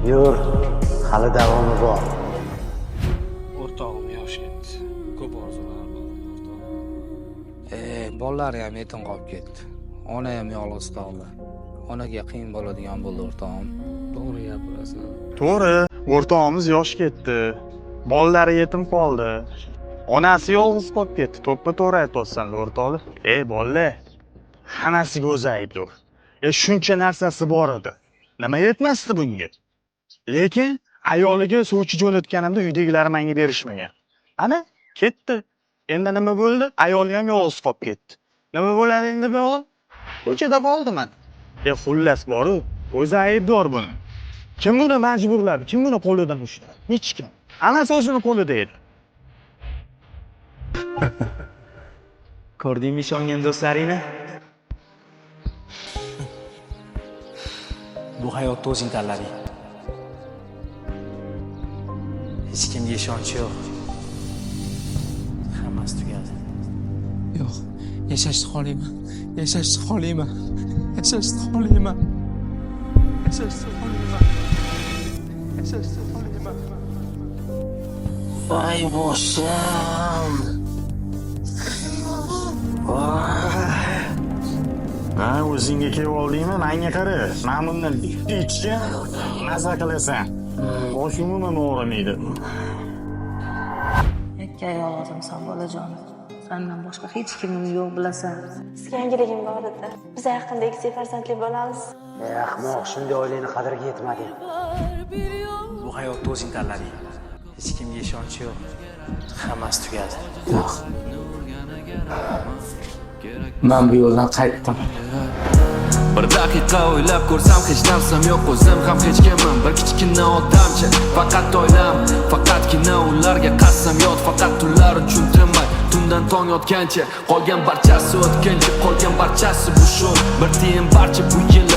Yur, hali davomi bor. O'rtog'im yosh ketdi. Ko'p orzular bor o'rtog'im. Bolalari ham yetim qolib ketdi. Ona ham yolg'iz qoldi. Onaga qiyin bo'ladigan bo'ldi o'rtog'im. To'g'ri gapirasan. To'g'ri, o'rtog'imiz yosh ketdi. Bolalari yetim qoldi. Onasi yolg'iz qolib ketdi. To'ppa to'g'ri aytyapsan, o'rtoqlar. Ey bolalar, hammasiga o'zi aybdor. Shuncha narsasi bor edi. Nima yetmasdi bunga? Lekin ayoliga sovchi jo'natganimda uydagilar menga berishmagan. Ana, ketdi. Endi nima bo'ldi? Ayoli ham yolg'iz qolib ketdi. Nima bo'ladi endi bu o'g'il? Ko'chada qoldi mana. Xullas boru, o'zi aybdor buni. Kim buni majburladi? Kim buni qo'lidan ushladi? Hech kim. Hammasi o'zini qo'lida edi. Ko'rdingmi ishongan do'stlaringni? Bu hayotni o'zing tanlading. Hech kimga ishonch yo'q. Hammasi tugadi. Yo'q, yashashni xohlayman. Yashashni xohlayman. Yashashni xohlayman. Yashashni xohlayman. Yashashni xohlayman. Voy boshim. Ha, o'zingga kelib oldingmi? Menga qara. Men bundan bitta ichgan maza qilasan. Bosh umuman og'rimaydi. Yakka yolg'izimsan, bolajonim. Sandan boshqa hech kimim yo'q, bilasan. Sizga yangiligim bor edi. Biz yaqinda ikkita farzandli bo'lamiz. Ey ahmoq, shunday oilani qadriga yetmading. Bu hayotni o'zing tanlading. Hech kimga ishonch yo'q. Hammasi tugadi. Yo'q. Men bu yo'ldan qaytdim. Bir daqiqa o'ylab ko'rsam hech narsam yo'q, o'zim ham hech kimim, bir kichkina odamcha. Faqat oilam, faqatgina ularga qasam yod, faqat ular uchun tinmay tundan tong otgancha. Qolgan barchasi o'tkinchi, qolgan barchasi bu sho'r. Bir tiyin barcha bu yil